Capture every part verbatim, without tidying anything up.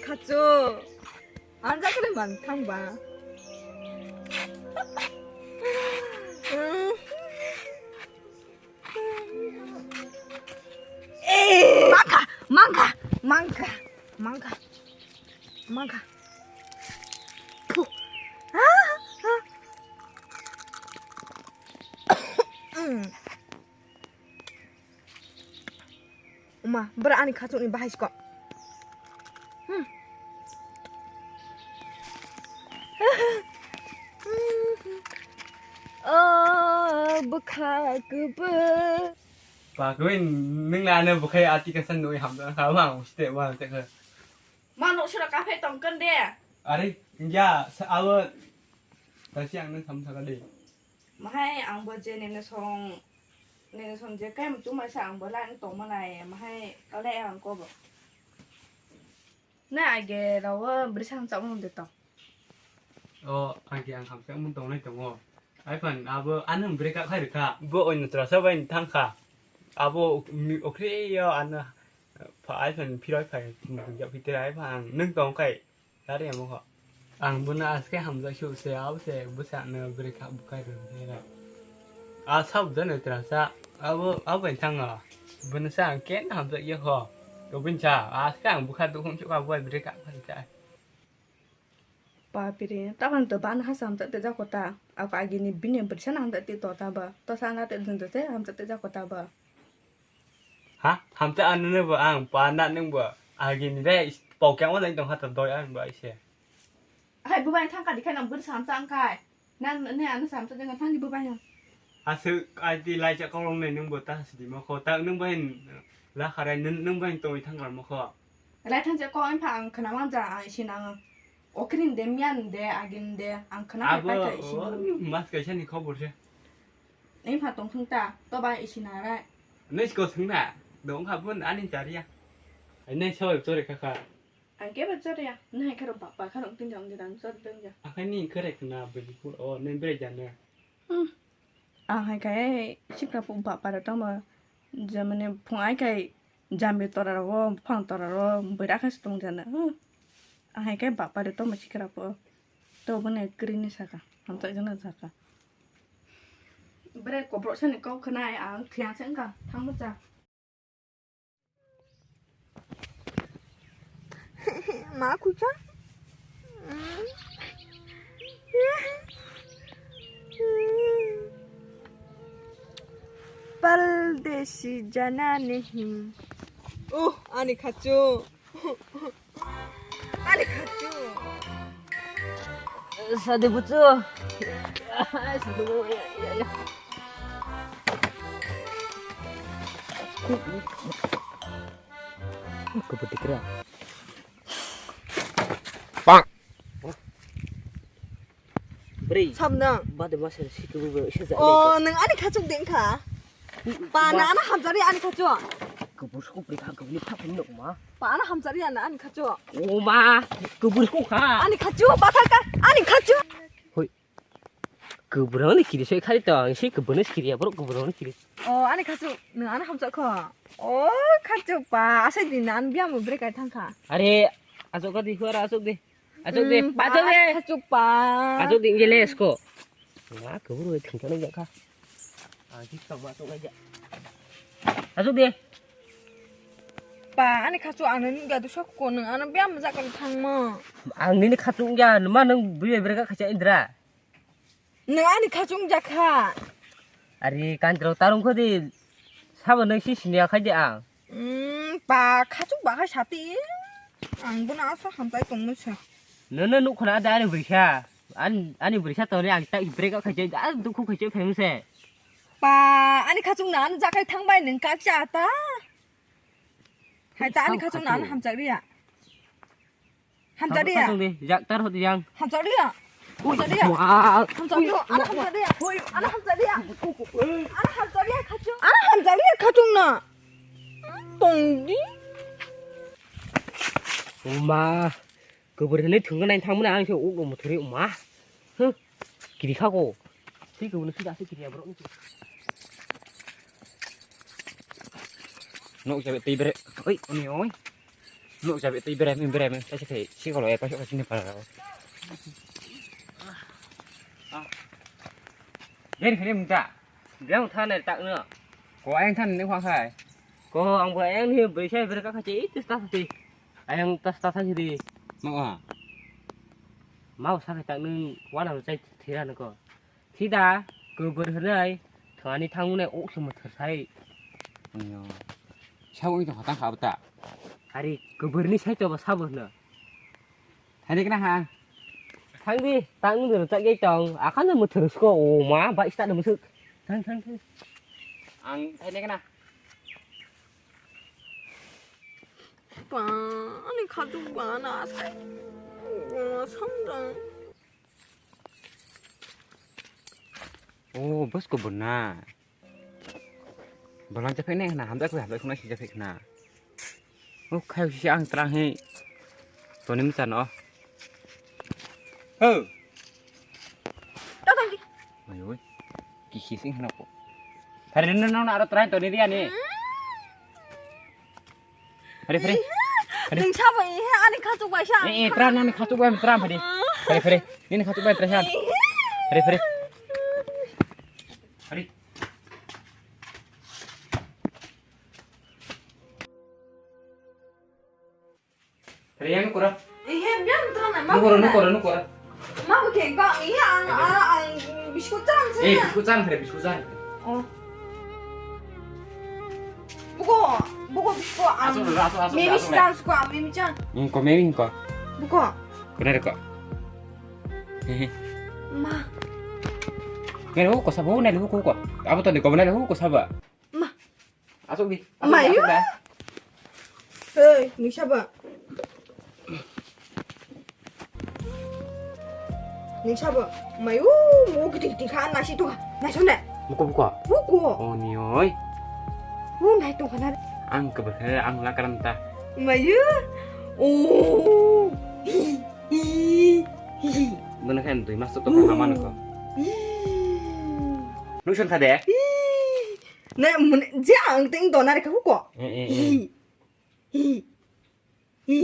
Khachu. Anja kare man thang ba. Mangkha, mangkha, mangkha, mangkha, mangkha. Puh. Ah, ah. Mm. Uma, bwrwi ani khachukni bahai siko. Hmm. Oh, bwkha kwbwi. Ba kwbwi nwng na ano bwkhai ati kasa nui hamjakha, ma ang site ma ang tekha. Ma nok sura kafe tongkon de. Are, ya, sa awo. Tasi ang nwng sam saka de. Mahai ang bo je nene song, nene song je kai mutu mai sa ang bo lan tong manai, mahai ole ang ko bo. Na age rawo brisang chak mung de to. O, age ang ham chak mung tong nai tongo. Ai phan abo ano break up khai rikha. Bo oino trasa bai thang kha. Abo ok-, mi-, okre yo ano pha ai phan phiroi phai ya phitira ai phan nwng tong kai. Dari amo kho. Ang bono aske hamjak su se, abo se, bwsa no bwrwi kha bukai rw nai ra. A sa bwsa no tra sa, abo, abo bai thang o. Bono sa ang ken hamjak ya kho. Obin sa, aske ang bwkha dukhung chukha buai bwrwi kha bukai sa. Papire, tabang to ban ha samjak te jako ta. Ako agini bini bwrwi sa nang te to ta ba. To sa na te dun te hamjak te jako ta ba. Ha? Hamsa anune bo ang pa na nung bo. Agini re pau kyang wala tong hata doi ang bo ise. Hai bubai thang ka dikhai nang bwrwi samsa ang kai. Nan ne anu samsa jeng thang di bubai yang. Asu ai ti lai cha kolong ne nung bo ta sidi mo kho. Ta nung bai la kharai nung bai tong thang kar mo kho. Lai thang cha ko ang pha ang khna mang ja ai sinang. Okrin de mian de agin de ang khna pai pai isi. Mas kaisa ni khobor se. Nai pha tong thung ta, to ba isi na rai. Nai sko thung na, dong kha bun ani chariya. Ai nai soi chori kha kha. Ang ke ba choriya, nai kha ro ba pa kha rong tin jang jang chor dong ja. Akhai ni khere khna beli kur o nai bre jana. Hmm. Ang hai kai sikra pu ba pa ro tong ma. Jamane phung ai kai jambi tora ro, phang tora ro, bera kha stung jana. Hmm. Ang hai kai ba pa ro tong ma sikra pu. To bune kri ni saka, hamsa jana saka. Bre kobrok sani kok khnai ang thiyang se wngkha thang bwcha. Ma khucha? Paldesi jana nahi. Oh, ani khachu. Ani khachu. Sade buchu. Sade bu-, ya, ya, ya. Kubur dikira. Bang. Bri. Samnang. Bade masel si kubur ise ja. Oh, nang ani khachuk deng kha. Pa na ana hamjari ani khachu. Kubur sukuk bri kha kubur ni phak ni nokma. Pa ana hamjari ana ani khachu. O ma, kubur sukuk kha. Ani khachu, pa kha ka, ani khachu. Hoi. Kubur ni kiri soi khali to, ang si kubur ni kiri ya, bro kubur ni kiri. Oh, ani khachu, nang ana hamjak kho. Oh, khachu pa, asai din an biam bre kai thang kha. Are, asok ka di, huara asok di. Achuk di, mm, achuk di. Achuk pa. Achuk di, nge lesko. Nga, kubur bai thengkha nang jakha. Ang thik tong ma tong aja. Achuk di. Pa, ani khachu ang nini gadu sok ko nang ano biam jak kan thang mo. Ang nini khachu ya, numa nang bui bai berga khacha indra. Nang ani khachu jakha. Ari kanjro tarung kho di. Sabo nang si sini akhai di ang. Hmm, pa khachuk ba khai sati. Ang bono asa hamtai tongno sa. Nono nuk khona da ani brisa. An-, ani brisa toni ang ta break up khai jai, a dukhu khai jai phai muse. Pa ani khachuk na an jakai thang bai nang kak cha ta. Hai ta ani khachuk na an hamchak riya. Hamjak riya. Hamjak riya. Hamjak riya. Hamjak riya. Ana hamjak riya. Ana hamjak riya. Ana hamjak riya khatung. Ana hamjak riya khatung na. Tongdi. Uma. Kubur hwnwi thwngna nai thangmani ang se uk rw muthuri uma. Huh. Kiri kha ko. Thwi khe ulo thwi da se kiri ya borok ni. Nok jabe tei bere. Oi, oni oi. Nuk jabe tei berai mi, berai mi, sai sai si kolo ya, pasok sini para. Yen khani mungta. Biang thane tak no. Ko ayang than ni khang khai. Ko ang bo ayang ni bai sai ber ka khachi, tis ta ti. Ayang tas ta than di. Mau ha. Mau sa khai tak nung wana sai thira no ko. Sida, kubur hwnwi thwngani thangmani ok se mwthwr sai. Yo. Sa ui tong khatang kha bwta. Ari kuburni sai to ba sabo hwno. Thani kana ha. Thangdi, tang nung chak yai tong. Akan no mwthwr sko o ma ba ista no mwthwr. Thang, thang, thang. Ang thani kana. Pa, ani khaju ba na sai. Samdang. Oh, bos ko bwna. Balang japhai nai khna, hamjak khna, hamjak khna, si japhai khna. Oh, khai si ang trang he. Toni mi chano. Ho. Ayo, ki si sing khna ko. Hari nino nong aro trai toni dia ni. Hari, hari. Hari. Nung sabo ihe ani khachuk bai sa. Eh, eh, tram nani khachuk bai, tram hari. Hari, hari. Nini khachuk bai, tram. Hari, hari. Hari. Hari, yang nukura. Ihe, biang tram na. Nukura, nukura, nukura. Ma bo ke ba, ihe ang, ang, ang biskut tram se. Eh, biskut tram, hari, biskut tram. Oh. Buko, buko, buko, am, asuk, asuk, asuk, mimi asuk, chan, suko, am, mimi chan. Hmm, ko mimi ko. Buko. Ko nere ko. Hehe. Ma. Nere ko sabo, nere ko ko. Abo to ni ko nere ko sabo. Ma. Asuk di. Asuk di, mayu. Asuk di. Hei, nisa ba. Nisa ba. Mayu, mo gidi gidi kha, nasi tu kha. Nasi ne. Buko, buko. Buko. Oh, ni oi. Mo nai tu kha na. Ang ke berkhe, ang lakaran ta. Mayu. Oh. Hi, hi, hi. Mana kan tu mas tu kha mana ko. Hi. Nusun kha de. Hi. Ne, mun, je ang ting dona re ka ko. Eh, eh, eh. Hi. Hi.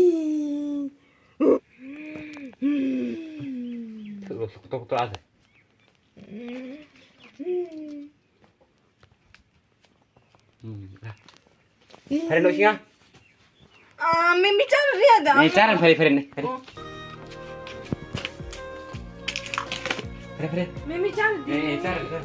Hi. Thuk rok sok tok tok ase. Hmm, ah. Hi. Hari no singa. Ah, mimi char ria da. Eh, char hari, hari, hari. Oh. Hari, hari. Mimi char di. Eh, eh, char, char.